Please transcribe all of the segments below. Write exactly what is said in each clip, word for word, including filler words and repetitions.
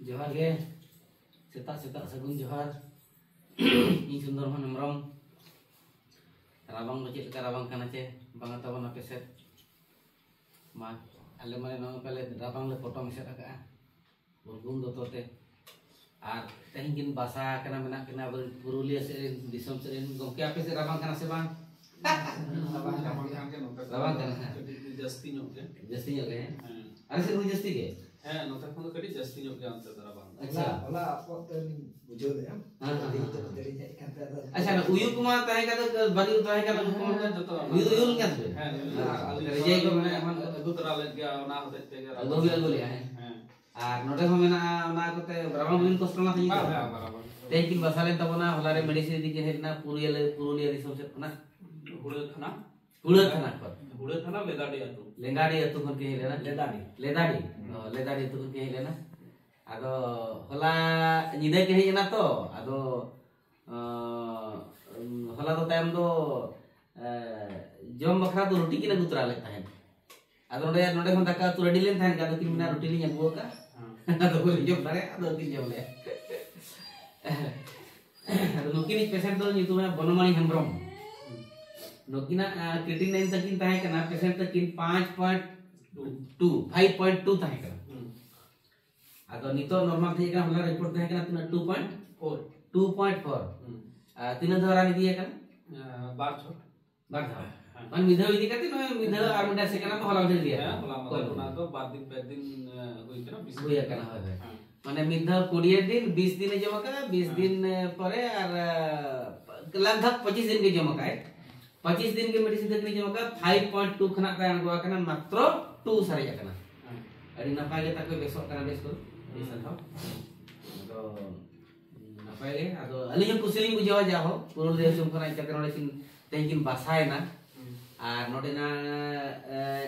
ᱡᱚᱦᱟᱨ ᱜᱮ, ᱥᱮᱛᱟᱜ ᱥᱮᱛᱟᱜ ᱥᱟᱹᱜᱩᱱ ᱡᱚᱦᱟᱨ᱾ ᱤᱧ ᱥᱩᱱᱫᱚᱨ ᱢᱳᱦᱚᱱ ᱦᱮᱢᱵᱨᱚᱢ᱾ ᱨᱟᱵᱟᱝ ᱫᱚ ᱪᱮᱫ ᱞᱮᱠᱟ ᱨᱟᱵᱟᱝ ᱠᱟᱱᱟ ᱪᱮ ᱵᱟᱝᱟ ᱛᱟᱵᱚᱱ ᱟᱯᱮ ᱥᱮᱫ? ᱢᱟ, ᱟᱞᱮ ᱢᱟ ᱱᱚᱜᱼᱚ ᱱᱚᱝᱠᱟ ᱞᱮ ᱨᱟᱵᱟᱝ ᱞᱮ ᱯᱚᱴᱚᱢ ᱮᱥᱮᱫ ᱟᱠᱟᱫᱼᱟ ᱩᱨᱜᱩᱢ ᱫᱚᱛᱚ ᱛᱮ᱾ ᱟᱨ ᱛᱮᱦᱮᱧ ᱠᱤᱱ ᱵᱟᱥᱟ ᱟᱠᱟᱱᱟ, ᱢᱮᱱᱟᱜ ᱠᱤᱱᱟ ᱟᱵᱚᱨᱮᱱ ᱯᱩᱨᱩᱞᱤᱭᱟᱹ ᱥᱮᱫ ᱨᱮᱱ, ᱫᱤᱥᱚᱢ ᱥᱮᱫ ᱨᱮᱱ᱾ ᱜᱚᱢᱠᱮ, ᱟᱯᱮ ᱥᱮᱫ ᱨᱟᱵᱟᱝ ᱠᱟᱱᱟ ᱥᱮ ᱵᱟᱝ? ᱨᱟᱵᱟᱝ ᱠᱟᱱ ᱜᱮᱭᱟ ᱱᱚᱛᱮ ᱠᱷᱚᱱ ᱨᱟᱵᱟᱝ ᱫᱚ ᱠᱟᱱᱟ, ᱦᱮᱸ᱾ ᱠᱟᱹᱴᱤᱡ ᱡᱟᱹᱥᱛᱤ ᱧᱚᱜ ᱜᱮ᱾ ᱡᱟᱹᱥᱛᱤ ᱧᱚᱜ ᱜᱮ, ᱦᱮᱸ? ᱦᱮᱸ᱾ ᱟᱞᱮ ᱥᱮᱫ ᱦᱚᱸ ᱡᱟᱹᱥᱛᱤ ᱜᱮ? ᱦᱮᱸ, ᱱᱚᱛᱮ ᱠᱷᱚᱱ ᱫᱚ ᱠᱟᱹᱴᱤᱡ ᱡᱟᱹᱥᱛᱤ ᱧᱚᱜ ᱜᱮᱭᱟ ᱚᱱᱛᱮ ᱫᱚ ᱨᱟᱵᱟᱝ ᱫᱚ᱾ ᱟᱪᱪᱷᱟ᱾ ᱦᱚᱞᱟ ᱟᱯᱚᱛ ᱛᱮᱞᱤᱧ ᱵᱩᱡᱷᱟᱹᱣ ᱞᱮᱫᱼᱟ᱾ ᱦᱮᱸ, ᱦᱮᱸ, ᱛᱮᱦᱮᱧ ᱦᱮᱸ, ᱛᱚ ᱦᱮᱸ᱾ ᱫᱮᱨᱤ ᱦᱮᱡ ᱠᱟᱱ ᱛᱟᱦᱮᱸ ᱫᱚ᱾ ᱟᱪᱪᱷᱟ, ᱚᱱᱟ ᱩᱭᱩ ᱠᱚᱢᱟ ᱛᱟᱦᱮᱸ ᱠᱟᱱ ᱛᱟᱠᱚ, ᱵᱟᱹᱞᱤ ᱠᱚ ᱛᱟᱦᱮᱸ ᱠᱟᱱ ᱛᱟᱠᱚ, ᱦᱮᱸ, ᱠᱚᱢᱟ ᱦᱮᱸ, ᱡᱚᱛᱚ ᱚᱱᱟ ᱩᱭᱩ ᱫᱚ ᱩᱭᱩ ᱞᱮᱱ ᱠᱟᱱ ᱛᱟᱯᱮ? ᱦᱮᱸ, ᱩᱭᱩ ᱦᱮᱸ, ᱞᱮᱱ ᱠᱟᱱ᱾ ᱨᱮᱡᱟᱭ ᱠᱚ ᱢᱮᱱᱟᱜᱼᱟ, ᱮᱢᱟᱱ ᱠᱚ᱾ ᱟᱹᱜᱩ ᱛᱚᱨᱟ ᱞᱮᱫ ᱜᱮᱭᱟ, ᱚᱱᱟ ᱦᱚᱛᱮᱡ ᱛᱮᱜᱮ ᱟᱹᱜᱩ ᱨᱟᱵᱟᱝ ᱜᱮ ᱟᱹᱜᱩ ᱞᱮᱜᱼᱟ, ᱦᱮᱸ᱾ ᱦᱮᱸ᱾ ᱟᱨ ᱱᱚᱰᱮ ᱦᱚᱸ ᱢᱮᱱᱟᱜᱼᱟ, ᱚᱱᱟ ᱠᱚᱛᱮ ᱨᱟᱵᱟᱝ ᱵᱤᱱ ᱠᱚᱥᱴᱚ ᱢᱟ ᱛᱟᱦᱮᱸ ᱵᱟᱝ, ᱠᱟᱱᱟ? ᱵᱟᱝ, ᱵᱟᱝ, ᱵᱟᱝ᱾ ᱛᱮᱦᱮᱧ ᱠᱤᱱ ᱵᱟᱥᱟ ᱞᱮᱱ ᱛᱟᱵᱚᱱᱟ, ᱦᱚᱞᱟ ᱨᱮ ᱢᱮᱰᱤᱥᱤᱱ ᱤᱫᱤ ᱠᱤᱱ ᱦᱮᱡ ᱞᱮᱱᱟ ᱯᱩᱨᱩᱞᱤᱭᱟᱹ, ᱯᱩᱨᱩᱞᱤᱭᱟᱹ ᱫᱤᱥᱚᱢ ᱥᱮᱫ ᱠᱷᱚᱱᱟᱜ᱾ ᱦᱩᱲᱟᱹ ᱛᱷᱟᱱᱟ? ᱦᱩᱲᱟᱹ ᱛᱷᱟᱱᱟ ᱠᱷᱚᱱ᱾ ᱦᱩᱲᱟᱹ ᱛᱷᱟᱱᱟ, ᱞᱮᱫᱟᱰᱤ ᱟᱹᱛᱩ᱾ ᱞᱮᱸᱜᱟᱰᱤ ᱟᱹᱛᱩ ᱠᱷᱚᱱ ᱠᱤᱱ ᱦᱮᱡ ᱞᱮᱱᱟ᱾ ᱞᱮᱫᱟᱰᱤ᱾ ᱞᱮᱫᱟᱰᱤ᱾ ᱦᱩᱸ᱾ ᱚ, ᱞᱮᱫᱟᱰᱤ ᱟᱹᱛᱩ ᱠᱷᱚᱱ ᱠᱤᱱ ᱦᱮᱡ ᱞᱮᱱᱟ᱾ ᱟᱫᱚ ᱦᱚᱞᱟ ᱧᱤᱫᱟᱹ ᱠᱤᱱ ᱦᱮᱡ ᱮᱱᱟ ᱛᱚ, ᱟᱫᱚ, ᱚ, ᱦᱚᱞᱟ ᱫᱚ ᱛᱟᱭᱚᱢ ᱫᱚ, ᱮ, ᱡᱚᱢ ᱵᱟᱠᱷᱨᱟ ᱫᱚ ᱨᱩᱴᱤ ᱠᱤᱱ ᱟᱹᱜᱩ ᱛᱚᱨᱟ ᱞᱮᱫ ᱛᱟᱦᱮᱸᱫ᱾ ᱟᱫᱚ ᱱᱚᱰᱮ, ᱱᱚᱰᱮ ᱠᱷᱚᱱ ᱫᱟᱠᱟ ᱩᱛᱩ ᱨᱮᱰᱤ ᱞᱮᱱ ᱛᱟᱦᱮᱸᱫ, ᱟᱫᱚ ᱠᱤᱱ ᱢᱮᱱᱟ, "ᱨᱩᱴᱤ ᱞᱤᱧ ᱟᱹᱜᱩ ᱟᱠᱟᱫ᱾" ᱦᱮᱸ᱾ ᱟᱫᱚ ᱵᱟᱹᱞᱤᱧ ᱡᱚᱢ ᱫᱟᱲᱮᱭᱟᱜᱼᱟ, ᱟᱫᱚ ᱟᱹᱞᱤᱧ ᱡᱚᱢ ᱞᱮᱫᱼᱟ᱾ ᱟᱫᱚ ᱱᱩᱠᱤᱱᱤᱡ ᱯᱮᱥᱮᱱᱴ ᱫᱚ ᱧᱩᱛᱩᱢ ᱦᱩᱭᱩᱜᱼᱟ ᱵᱚᱱᱚᱢᱟᱹᱱᱤ ᱦᱮᱢᱵᱨᱚᱢ᱾ ᱦᱩᱸ᱾ ᱱᱩᱠᱤᱱᱟᱜ, ᱟᱸ, ᱠᱨᱤᱴᱤᱱᱟᱭᱤᱱ ᱛᱟᱹᱠᱤᱱ ᱛᱟᱦᱮᱸ ᱠᱟᱱᱟ, ᱯᱮᱥᱮᱱᱴ ᱛᱟᱹᱠᱤᱱ ᱯᱟᱸᱪ point two, five point two ᱛᱟᱦᱮᱸ ᱠᱟᱱᱟ᱾ ᱦᱩᱸ᱾ ᱟᱫᱚ ᱱᱤᱛᱚᱜ ᱱᱚᱨᱢᱟᱞ ᱛᱟᱦᱮᱸ ᱠᱟᱱᱟ, ᱦᱚᱞᱟ ᱨᱤᱯᱳᱨᱴ ᱛᱟᱦᱮᱸ ᱠᱟᱱᱟ ᱛᱤᱱᱟᱹᱜ? Two point? Four. Two point four. ᱦᱩᱸ᱾ ᱟᱨ ᱛᱤᱱᱟᱹᱜ ᱫᱷᱟᱣ ᱨᱟᱱ ᱤᱫᱤᱭᱟ ᱠᱟᱱᱟ? ᱟᱸ, ᱵᱟᱨ ᱪᱷᱚᱴ᱾ ᱵᱟᱨ ᱫᱷᱟᱣ᱾ ᱦᱮᱸ᱾ ᱢᱟᱱᱮ ᱢᱤᱫ ᱫᱷᱟᱣ ᱤᱫᱤ ᱠᱟᱛᱮ ᱱᱚᱜᱼᱚᱭ ᱢᱤᱫ ᱫᱷᱟᱣ ᱟᱨ ᱢᱤᱫᱴᱟᱝ ᱥᱮᱠᱮᱱᱰ ᱟᱢ ᱦᱚᱞᱟ ᱢᱟᱫᱷᱮᱨ ᱤᱫᱤᱭᱟ ᱦᱮᱸ, ᱠᱟᱱᱟ᱾ ᱦᱚᱞᱟ ᱢᱟᱫᱷᱮᱨ ᱠᱚᱞ ᱠᱷᱚᱱᱟᱜ ᱫᱚ ᱵᱟᱨ ᱫᱤᱱ ᱯᱮ ᱫᱤᱱ, ᱮ, ᱦᱩᱭ ᱠᱟᱱᱟ, ᱵᱤᱥ ᱦᱩᱭ ᱫᱤᱱ᱾ ᱟᱠᱟᱱᱟ, ᱦᱳᱭ, ᱦᱳᱭ᱾ ᱦᱮᱸ᱾ ᱢᱟᱱᱮ ᱢᱤᱫ ᱫᱷᱟᱣ ᱠᱩᱲᱤᱭᱟᱹ ᱫᱤᱱ, ᱵᱤᱥ ᱫᱤᱱ ᱮ ᱡᱚᱢ ᱟᱠᱟᱫᱟ, ᱵᱤᱥ ᱦᱮᱸ᱾ ᱫᱤᱱ, ᱮ, ᱯᱚᱨᱮ ᱟᱨ, ᱮ, ᱞᱟᱜᱽ ᱵᱷᱟᱜᱽ ᱯᱚᱸᱪᱤᱥ ᱫᱤᱱ ᱜᱮ ᱡᱚᱢ ᱟᱠᱟᱫᱟᱭ᱾ ᱯᱚᱸᱪᱤᱥ ᱫᱤᱱ ᱜᱮ ᱢᱮᱰᱤᱥᱤᱱ ᱛᱟᱹᱠᱤᱱ ᱡᱚᱢ ᱟᱠᱟᱫᱟ, ᱯᱷᱟᱭᱤᱵᱷ ᱯᱚᱭᱮᱱᱴ ᱴᱩ ᱠᱷᱚᱱᱟᱜ ᱫᱚᱭ ᱟᱬᱜᱚ ᱟᱠᱟᱱᱟ, ᱢᱟᱛᱨᱚ ᱴᱩ ᱥᱟᱨᱮᱡ ᱟᱠᱟᱱᱟ᱾ ᱦᱮᱸ᱾ ᱟᱹᱰᱤ ᱱᱟᱯᱟᱭ ᱜᱮ ᱛᱟᱠᱚ ᱵᱮᱥᱚᱜ ᱠᱟᱱᱟ, ᱵᱮᱥ ᱠᱚ᱾ ᱦᱩᱸ᱾ ᱵᱮᱥ ᱟᱠᱚ᱾ ᱟᱫᱚ, ᱱᱟᱯᱟᱭ ᱜᱮ᱾ ᱟᱫᱚ ᱟᱹᱞᱤᱧ ᱦᱚᱸ ᱠᱩᱥᱤ ᱞᱤᱧ ᱵᱩᱡᱷᱟᱹᱣᱟ, ᱡᱟ ᱦᱳᱠ, ᱯᱩᱨᱩᱞᱤᱭᱟᱹ ᱫᱤᱥᱚᱢ ᱠᱷᱚᱱᱟᱜ ᱦᱮᱡ ᱠᱟᱛᱮ ᱱᱚᱰᱮ ᱠᱤᱱ, ᱛᱮᱦᱮᱧ ᱠᱤᱱ ᱵᱟᱥᱟᱭᱮᱱᱟ᱾ ᱦᱩᱸ᱾ ᱟᱨ ᱱᱚᱰᱮᱱᱟᱜ, ᱮ,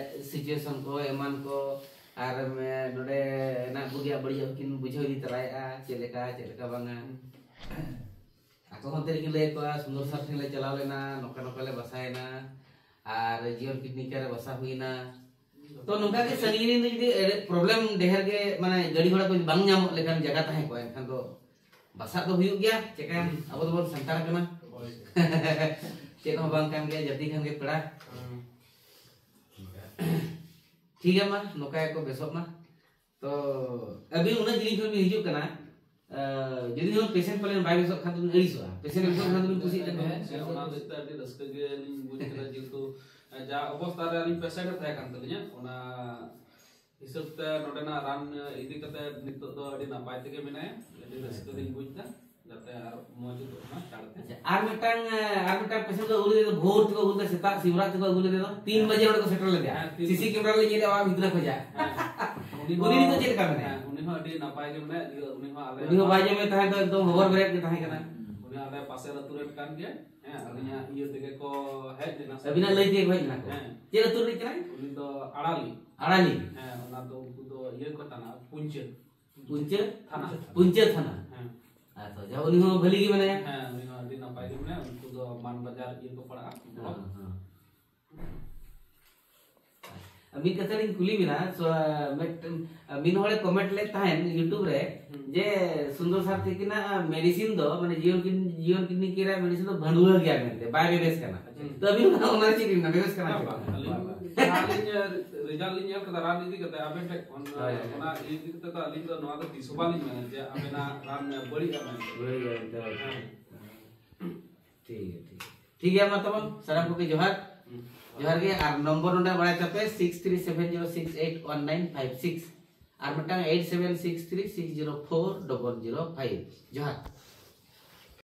ᱥᱤᱪᱩᱭᱮᱥᱚᱱ ᱠᱚ, ᱮᱢᱟᱱ ᱠᱚ, ᱟᱨ, ᱮ, ᱱᱚᱰᱮᱱᱟᱜ ᱵᱩᱜᱤᱭᱟᱜ ᱵᱟᱹᱲᱤᱡᱟᱜ ᱠᱤᱱ ᱵᱩᱡᱷᱟᱹᱣ ᱤᱫᱤ ᱛᱚᱨᱟᱭᱮᱫᱼᱟ, ᱪᱮᱫ ᱞᱮᱠᱟ, ᱪᱮᱫ ᱞᱮᱠᱟ ᱵᱟᱝᱟ᱾ ᱦᱩᱸ᱾ ᱟᱠᱚ ᱦᱚᱸ ᱚᱱᱛᱮ ᱨᱮᱠᱤᱱ ᱞᱟᱹᱭ ᱟᱠᱚᱣᱟ, ᱥᱩᱱᱫᱚᱨ ᱥᱟᱨ ᱴᱷᱮᱱ ᱞᱮ ᱪᱟᱞᱟᱣ ᱞᱮᱱᱟ, ᱱᱚᱝᱠᱟ ᱱᱚᱝᱠᱟ ᱞᱮ ᱵᱟᱥᱟᱭᱮᱱᱟ, ᱟᱨ ᱡᱤᱭᱚᱱ ᱠᱤᱰᱱᱤ ᱠᱮᱭᱟᱨ ᱨᱮ ᱵᱟᱥᱟ ᱦᱩᱭᱮᱱᱟ᱾ ᱛᱚ ᱱᱚᱝᱠᱟ ᱜᱮ ᱥᱟᱺᱜᱤᱧ ᱨᱮ ᱡᱩᱫᱤ problem ᱰᱷᱮᱨ ᱜᱮ, ᱢᱟᱱᱮ ᱜᱟᱹᱰᱤ ᱜᱷᱚᱲᱟ ᱠᱚ ᱵᱟᱝ ᱧᱟᱢᱚᱜ ᱞᱮᱠᱟᱱ ᱡᱟᱭᱜᱟ ᱛᱟᱦᱮᱸ ᱠᱚᱜᱼᱟ, ᱮᱱᱠᱷᱟᱱ ᱫᱚ ᱵᱟᱥᱟᱜ ᱫᱚ ᱦᱩᱭᱩᱜ ᱜᱮᱭᱟ᱾ ᱪᱮᱠᱟᱭᱟᱢ, ᱟᱵᱚ ᱫᱚᱵᱚᱱ ᱥᱟᱱᱛᱟᱲ ᱠᱟᱱᱟ᱾ ᱪᱮᱫ ᱦᱚᱸ ᱵᱟᱝ ᱠᱟᱱ ᱜᱮᱭᱟ, ᱡᱟᱹᱛᱤ ᱠᱷᱟᱱ ᱜᱮ ᱯᱮᱲᱟ᱾ ᱴᱷᱤᱠ ᱜᱮᱭᱟ, ᱢᱟ ᱱᱚᱝᱠᱟ ᱜᱮᱠᱚ ᱵᱮᱥᱚᱜ ᱢᱟ᱾ ᱛᱚ ᱟᱹᱵᱤᱱ ᱩᱱᱟᱹᱜ ᱡᱤᱞᱤᱧ ᱠᱷᱚᱱ ᱵᱤᱱ ᱦᱤᱡᱩᱜ ᱠᱟᱱᱟ, ᱟᱸ, ᱡᱩᱫᱤ ᱦᱚᱸ patient ᱯᱟᱞᱮᱱ ᱵᱟᱭ ᱵᱮᱥᱚᱜ ᱠᱷᱟᱱ ᱫᱚᱵᱤᱱ ᱟᱹᱲᱤᱥᱚᱜᱼᱟ, patient ᱵᱮᱥᱚᱜ ᱠᱷᱟᱱ ᱫᱚᱵᱤᱱ ᱠᱩᱥᱤᱜ ᱠᱟᱱᱟ᱾ ᱦᱮᱸ, ᱚᱱᱟ ᱦᱚᱛᱮᱡ ᱛᱮ ᱟᱹᱰᱤ ᱨᱟᱹᱥᱠᱟᱹ ᱜᱮ ᱞᱤᱧ ᱵᱩᱡᱽ ᱠᱮᱫᱟ, ᱡᱮᱦᱮᱛᱩ ᱡᱟ ᱚᱵᱚᱥᱛᱟ ᱨᱮ ᱟᱹᱞᱤᱧ patient ᱮ ᱛᱟᱦᱮᱸ ᱠᱟᱱ ᱛᱟᱹᱞᱤᱧᱟ, ᱚᱱᱟ ᱦᱤᱥᱟᱹᱵ ᱛᱮ ᱱᱚᱰᱮᱱᱟᱜ ᱨᱟᱱ ᱤᱫᱤ ᱠᱟᱛᱮ ᱱᱤᱛᱚᱜ ᱫᱚ ᱟᱹᱰᱤ ᱱᱟᱯᱟᱭ ᱛᱮᱜᱮ ᱢᱮᱱᱟᱭᱟ, ᱟᱹᱰᱤ ᱨᱟᱹᱥᱠᱟᱹ ᱞᱤᱧ ᱵᱩᱡᱽ ᱮᱫᱟ, ᱡᱟᱛᱮ ᱟᱨ ᱢᱚᱡᱽ ᱜᱚᱫᱚᱜ ᱢᱟ ᱪᱟᱲ ᱛᱮ᱾ ᱟᱪᱪᱷᱟ, ᱟᱨ ᱢᱤᱫᱴᱟᱝ, ᱟᱨ ᱢᱤᱫᱴᱟᱝ patient ᱫᱚ ᱟᱹᱜᱩ ᱞᱮᱫᱮ ᱫᱚ, ᱵᱷᱳᱨ ᱛᱮᱠᱚ ᱟᱹᱜᱩ ᱞᱮᱫᱟ, ᱥᱮᱛᱟᱜ ᱥᱤᱢᱨᱟᱜ ᱛᱮᱠᱚ ᱟᱹᱜᱩ ᱞᱮᱫᱮ ᱫᱚ, ᱛᱤᱱ ᱵᱟᱡᱮ ᱱᱚᱰᱮ ᱠᱚ ᱥᱮᱴᱮᱨ ᱞᱮᱫᱮᱭᱟ᱾ ᱦᱮᱸ, ᱛᱤᱱ ᱥᱤᱥᱤ ᱵᱟᱡᱮ᱾ ᱠᱮᱢᱨᱟ ᱨᱮ ᱧᱮᱞᱮᱫ ᱠᱚᱣᱟ ᱜᱤᱫᱽᱨᱟᱹ ᱠᱷᱚᱡᱟᱜ᱾ ᱦᱮᱸ, ᱩᱱᱤ ᱩᱱᱤ ᱦᱚᱸ, ᱱᱤᱛᱚᱜ ᱪᱮᱫ ᱞᱮᱠᱟ ᱢᱮᱱᱟᱭᱟ? ᱦᱮᱸ, ᱩᱱᱤ ᱦᱚᱸ ᱟᱹᱰᱤ ᱱᱟᱯᱟᱭ ᱜᱮ ᱢᱮᱱᱟᱭᱟ, ᱩᱱᱤ ᱦᱚᱸ ᱟᱞᱮ ᱩᱱᱤ ᱦᱚᱸ ᱵᱟᱭ ᱡᱚᱢᱮ ᱛᱟᱦᱮᱸ ᱫᱚ, ᱮᱠᱫᱚᱢ ᱦᱚᱵᱚᱨ ᱵᱮᱨᱮᱫ ᱜᱮ ᱛᱟᱦᱮᱸ ᱠᱟᱱᱟ᱾ ᱩᱱᱤ ᱟᱞᱮ ᱯᱟᱥᱮᱨ ᱟᱹᱛᱩ ᱨᱮᱱ ᱠᱟᱱ ᱜᱮᱭᱟᱭ᱾ ᱦᱮᱸ, ᱟᱹᱞᱤᱧᱟᱜ ᱤᱭᱟᱹ ᱛᱮᱜᱮ ᱠᱚ ᱦᱮᱡ ᱞᱮᱱᱟ᱾ ᱟᱹᱵᱤᱱᱟᱜ ᱞᱟᱹᱭ ᱛᱮᱜᱮ ᱠᱚ ᱦᱮᱡ ᱞᱮᱱᱟ ᱠᱚ? ᱦᱮᱸ᱾ ᱪᱮᱫ ᱟᱹᱛᱩ ᱨᱤᱱᱤᱡ ᱠᱟᱱᱟᱭ? ᱩᱱᱤ ᱫᱚ ᱟᱲᱟᱞᱤ᱾ ᱟᱲᱟᱞᱤ? ᱦᱮᱸ, ᱚᱱᱟ ᱫᱚ ᱩᱱᱠᱩ ᱫᱚ ᱤᱭᱟᱹ ᱠᱚ ᱛᱟᱦᱮᱱᱟ, ᱯᱩᱧᱪᱟᱹ᱾ ᱯᱩᱧᱪᱟᱹ? ᱛᱷᱟᱱᱟ᱾ ᱯᱩᱧᱪᱟᱹ ᱛᱷᱟᱱᱟ? ᱦᱮᱸ᱾ ᱟᱪᱪᱷᱟ, ᱡᱟᱦᱟᱸ ᱩᱱᱤ ᱦᱚᱸ ᱵᱷᱟᱹᱞᱤ ᱜᱮ ᱢᱮᱱᱟᱭᱟ? ᱦᱮᱸ, ᱩᱱᱤ ᱦᱚᱸ ᱟᱹᱰᱤ ᱱᱟᱯᱟᱭ ᱜᱮ ᱢᱮᱱᱟᱭᱟ᱾ ᱩᱱᱠᱩ ᱫᱚ ᱢᱟᱱ ᱵᱟᱡᱟᱨ ᱤᱭᱟᱹ ᱠᱚ ᱯᱟᱲᱟᱜᱼᱟ᱾ ᱦᱮᱸ, ᱦᱮᱸ᱾ ᱢᱤᱫ ᱠᱟᱛᱷᱟ ᱞᱤᱧ ᱠᱩᱞᱤ ᱵᱤᱱᱟ, ᱥᱚ-, ᱢᱤᱫᱴᱮᱱ, ᱢᱤᱫ ᱦᱚᱲᱮ comment ᱞᱮᱫ ᱛᱟᱦᱮᱸᱱ YouTube ᱨᱮ, ᱦᱩᱸ᱾ ᱡᱮ ᱥᱩᱱᱫᱚᱨ ᱥᱟᱨ ᱛᱤᱠᱤᱱᱟᱜ medicine ᱫᱚ, ᱢᱟᱱᱮ ᱡᱤᱭᱚᱱ ᱠᱤᱱ-, ᱡᱤᱭᱚᱱ ᱠᱤᱱ ᱠᱤᱨᱟ medicine ᱫᱚ ᱵᱷᱟᱹᱱᱰᱩᱣᱟᱹ ᱜᱮᱭᱟ ᱢᱮᱱᱛᱮ, ᱵᱟᱭ ᱵᱮᱵᱮᱥ ᱠᱟᱱᱟ᱾ ᱦᱩᱸ᱾ ᱛᱚ ᱟᱹᱵᱤᱱ ᱚᱱᱟ, ᱚᱱᱟ ᱪᱮᱫ ᱵᱤᱱ ᱢᱮᱱᱟ, ᱵᱮᱵᱮᱥ ᱠᱟᱱᱟ ᱵᱟᱝ, ᱥᱮ ᱵᱟᱝ? ᱵᱟᱝ, ᱟᱹᱞᱤᱧ ᱡᱟᱦᱟᱸ ᱞᱤᱧ, ᱟᱸ, result ᱞᱤᱧ ᱧᱮᱞ ᱠᱟᱫᱟ ᱨᱟᱱ ᱤᱫᱤ ᱠᱟᱛᱮ ᱟᱵᱮᱱ ᱴᱷᱮᱱ ᱠᱷᱚᱱ, ᱦᱳᱭ, ᱦᱳᱭ᱾ ᱚᱱᱟ ᱤᱫᱤ ᱠᱟᱛᱮ ᱫᱚ ᱟᱹᱞᱤᱧ ᱫᱚ ᱱᱚᱣᱟ ᱫᱚ ᱛᱤᱥ ᱦᱚᱸ ᱵᱟᱞᱤᱧ ᱢᱮᱱᱟ ᱡᱮ ᱟᱵᱮᱱᱟᱜ ᱨᱟᱱ ᱵᱟᱹᱲᱤᱡᱼᱟ ᱢᱮᱱᱛᱮ᱾ ᱵᱟᱹᱲᱤᱡᱼᱟ ᱢᱮᱱᱛᱮ, ᱦᱳᱭ᱾ ᱦᱮᱸ᱾ ᱴᱷᱤᱠ ᱜᱮᱭᱟ, ᱴᱷᱤᱠ ᱜᱮᱭᱟ᱾ ᱴᱷᱤᱠ ᱜᱮᱭᱟ, ᱢᱟ ᱛᱚᱵᱮ ᱥᱟᱱᱟᱢ ᱠᱚᱜᱮ ᱡᱚᱦᱟᱨ᱾ ᱦᱩᱸ᱾ ᱡᱚᱦᱟᱨ ᱜᱮ᱾ ᱟᱨ ᱱᱚᱢᱵᱚᱨ ᱱᱚᱰᱮ ᱵᱟᱲᱟᱭ ᱛᱟᱯᱮ, six three seven zero six eight one nine five six, ᱟᱨ ᱢᱤᱫᱴᱟᱝ eight seven six three six zero four double zero five᱾ ᱡᱚᱦᱟᱨ᱾